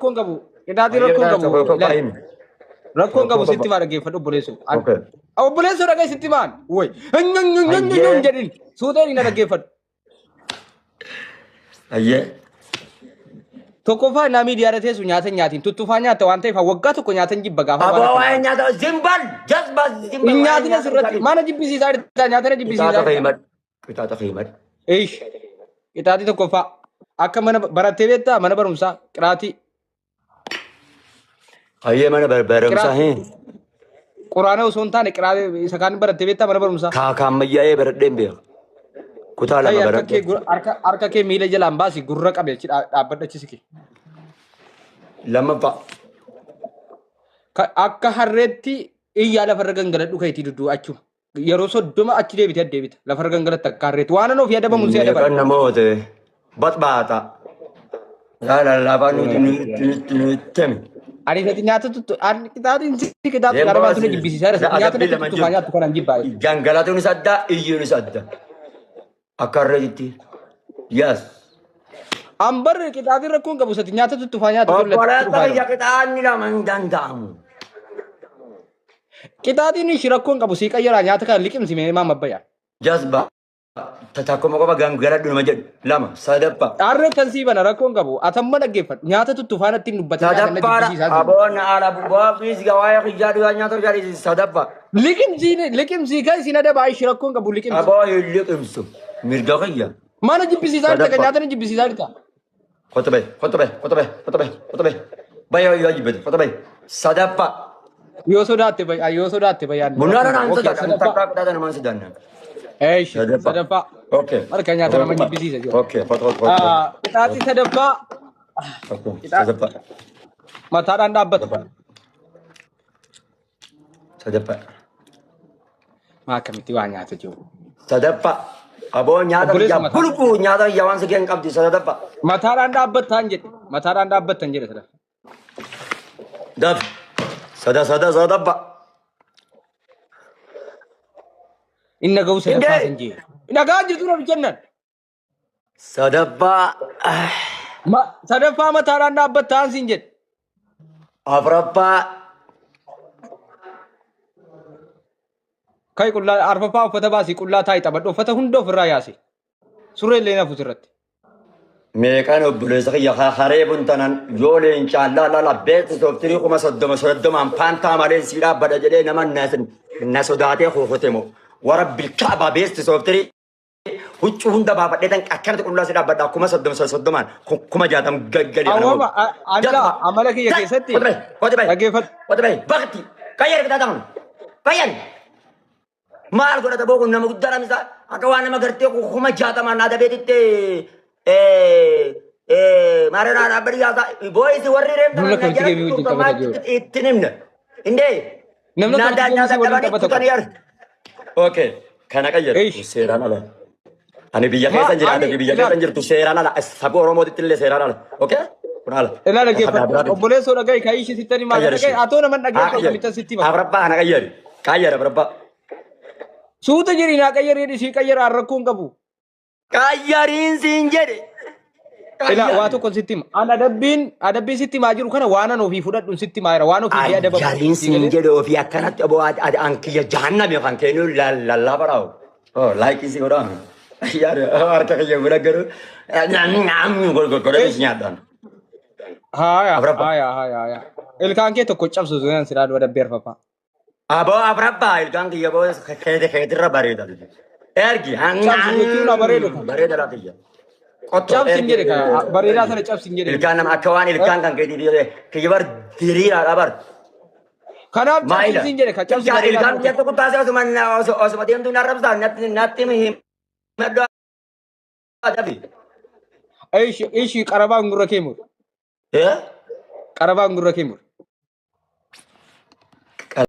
Rakkoon qabu. Qixaatiin Ayyee rakkoon qixaaxa qabu. tokko Ilaali. himi. Rakkoon qabu Tokko sitti maa dhaggeeffadhu obboleessoo. Okay. Obboleessoo dhaga'i sitti maan. Woy. Hin Ayyee. jedhin. Suuteen na dhaggeeffadhu. Ayyee. Tokkoffaa naa miidiyaa irra teessu nyaata hin nyaatiin. Tuttufaa nyaatta waan ta'eef waggaa tokko nyaata hin jibba gaafa waan Aboo akkanaa. waa'ee nyaata zimbal jazba zimbal Hin waa'ee nyaatin nyaata asirratti. Mana jibbisiisaa jirta nyaata na jibbisiisaa Qixaaxa jirta. himadhu. Qixaaxa himadhu. Eish. Qixaatii tokkoffaa. Akka mana barattee beektaa mana barumsaa qiraatii. Ayyee mana barumsaa hin. Quraana osoo hin taane qiraatii isa kaan barattee beektaa mana barumsaa. Kaaka ammayyaa'ee baradheen beeka. Kutaa Ta'i lama harka kee baradhe. harka kee miila jalaan baasi gurra qabe achi dhaabbadhu achi siqi. Lammaffaa. Akka harreetti iyyaa lafarra gangaladhu keetii dudduu achuma. Yeroo 30 achi deebitee addeebita. Lafarra gangalatta akka harreetti. Waan an ofii adabamu si adaban. Meeqan namoota baxbaata. Laalaa nuti nuti nuti nuti. Ani isatti nyaata tuttu ani qixaatiin si qixaatu gara baatu na jibbisiisaa jira. Nyaata Adabbii natti lama tuttufaa nyaattu kanaan jibbaa. Gangalatuunis adda iyyuunis adda. Akka harreetti. Yes. An barri qixaatiin rakkoon qabu isatti nyaata tuttufaa nyaattu kun natti Obboleessa dhufaa kiyya jira. qixaanni lama hin danda'amu. Qixaatiin ishii rakkoon qabu sii qayyaraa nyaata kana liqimsi mee maama abbayyaa. Jazba. Takkuma qofa gangaladhu nama jedhu. Lama. Sadaffaa. Harree kan sii bana rakkoon qabu atamma dhaggeeffadhu nyaata tuttufaa natti hin dubbatin nyaata na Sadaffaadha. jibbisiisaa jiru. Aboon haala bu'aa fi waa'ee kiyyaa dhugaa nyaata hojii sadaffaa. Liqimsii liqimsii kan isin adabaa ishii rakkoon qabu liqimsi. Aboo hin liqimsu. Mirga kiyya. Mana jibbisiisaa jirta kan Sadaffaa. nyaata na jibbisiisaa jirta. Kottu bahi, kottu bahi, kottu bahi, kottu bahi, kottu bahi. Bahi yoo jibbate, kottu bahi. Sadaffaa. Yoo sodaatte bayyaa yoo sodaatte bayyaan. Bunna naan Okay, sodaadha. sadaffaa. Takkaa qixaaxa namaan sodaanna. Eeshi Sadaffaa. sadaffaa. Okay. Marga nyaata nama jibbisiisa jiru. Okay, kottu kottu kottu. Qixaaxii sadaffaa Kottu. Sadaffaa. mataadhaan dhaabbata. Sadaffaa. Maa akkamitti waa nyaata jiru. Sadaffaa. Aboo nyaata Obboleessa biyyaa mataa. bulquu nyaata biyyaa waan si keen qabdi sadaffaa. Mataadhaan dhaabbattaan jedhe. Mataadhaan dhaabbattan jedhe sadaffaa. Daf. Sada sada sadaffaa. Inni ga'u sadaffaa Indee. san jee. Nagaa jirtu na jennan. Sadaffaa. Sadaffaa mataadhaan dhaabbattaan siin jedhe. Afuraffaa. Kai qullaa arfaffaa uffata baasii qullaa taa'i taphadhu uffata hunda ofirraa yaasi. Surree illee nafu sirratti. Meeqaan obboleessa kiyya haree buntanan yoo leencaan laala beektu sooftirii 30,000 30n paantaa malee sii dhaabbadha jedhee nama na sodaatee kuufate moo warra bilkaabaa beektu sooftirii huccuu hunda baafadhee tan akkanatti qullaa si dhaabbadha 30,000 30n 60,000 gaggali. Awwaama anila amala kiyya keessatti dhaggeeffadhu. Qote bahe bakti qayyar bitaa ta'an qayyar maal godhata boo kun nama guddaa dhamisa akka waan nama gartee 60,000 naa dabeetitti maaree naa dhaabbadhi yaasaa booyisi warri reemta Namni akkamitti geemii wajjin taphata jiru? ittiin himne indee Namni akkamitti geemii waliin taphata kun? kutanii Okay kana qayyar Eish. seeraan ala ani biyya Ma, keessa jiraata ani- biyya keessa jirtu seeraan ala saba oromootitti illee seeraan ala okay kun ala Ilaa dhaggeeffadhu. Obboleessoo dhaga'i kan ishii sitti himaa Qayyar dhaga'i ishee. atoo nama dhaggeeffatu akkamittan sitti hima. Afraffaa kana qayyari. Qayyari afraffaa. Suuta jirii naa qayyaree dhisii qayyaraan rakkoo hin qabu. Qayyariin siin jedhe. Ilaa waa tokko sitti hima. An adabbiin adabbiin sitti himaa jiru kana waan an ofii fudhadhuun sitti himaa jira. Waan ofii adabamu. Qayyariin siin jedhe ofii akkanatti obbo ati an kiyya jahannami kan kennu lallaafaa dhaawu. Oh laayikii si godhaame. Yaada harka kiyya bira garuu namni godhee si nyaadhaan. Haaya Afraffaa. haaya haaya haaya. Ilkaan kee tokko cabsu sunan silaa dura adabbii arfaffaa. Aboo afraffaa ilkaan kiyya boo keeti keetirra bareeda. Ergi Cabsu jechuun na bareedu. Bareeda laa kiyya. Qottoo Cabsi hin jedhe ka bareedaa sana cabsi hin jedhe. Ilkaan nama akka waan ilkaan kan keetii kiyya bar diriiraadha bar. Kanaaf cabsi Maayila. hin jedhe ka cabsi bareedaa Ilkaan sana. kiyya tokko taasise osuma osuma deemtuu na arrabsaa natti natti himadhu adabi. Ishi ishi qarabaan gurra kee mur. Eh? Qarabaan gurra kee mur.